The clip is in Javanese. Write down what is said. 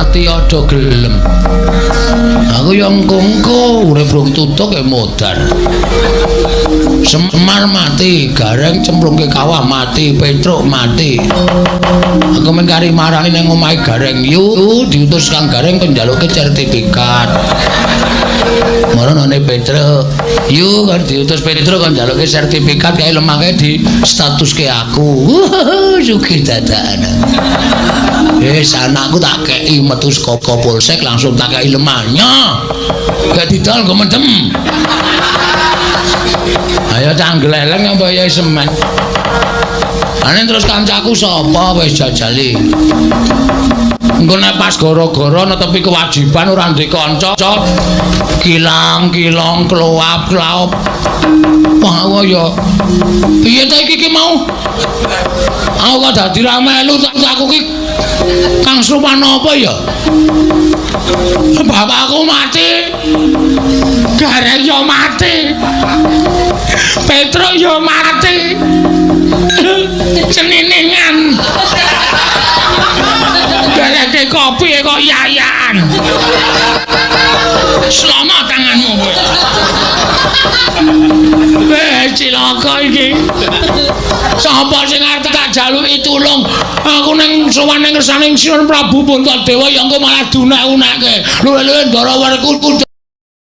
ngerti aja gelem. Aku ya engko-engko urip rung tutuk ya modar. Semar mati, Gareng cemplungke kawah mati, Petruk mati. Aku mung kari marani nang omahe Gareng, yu diutus Kang Gareng kon njaluke sertifikat. Marane nane Petruk, yu kon diutus Petruk kon njaluke sertifikat kae lemake di statuske aku. Sugih dadakan. Wis anakku tak kei metu saka polsek langsung tak kei lemahnya. Gak didol nggo mendem. Ayo canggleleng apa ya semen. Ane terus kancaku sapa wis jajali. Engko nek pas gara-gara netepi kewajiban ora ndek kanca, kilang-kilong kloap-klaup. Wah ya. Piye ta iki ki mau? Aku kok dadi ra melu aku ki Kang Srupan apa ya? Bapakku mati. Gareng yo mati. Petruk yo mati. Ceniningan. Gareke kopi kok yayaan. Selamat tanganmu kowe. Weh cilaka iki. Sapa sing arep tak jaluki tulung? Aku ning sowan ning ngersane Sinuwun Prabu Puntadewa ya engko malah dunek-unekke. Luwe-luwe ndara werku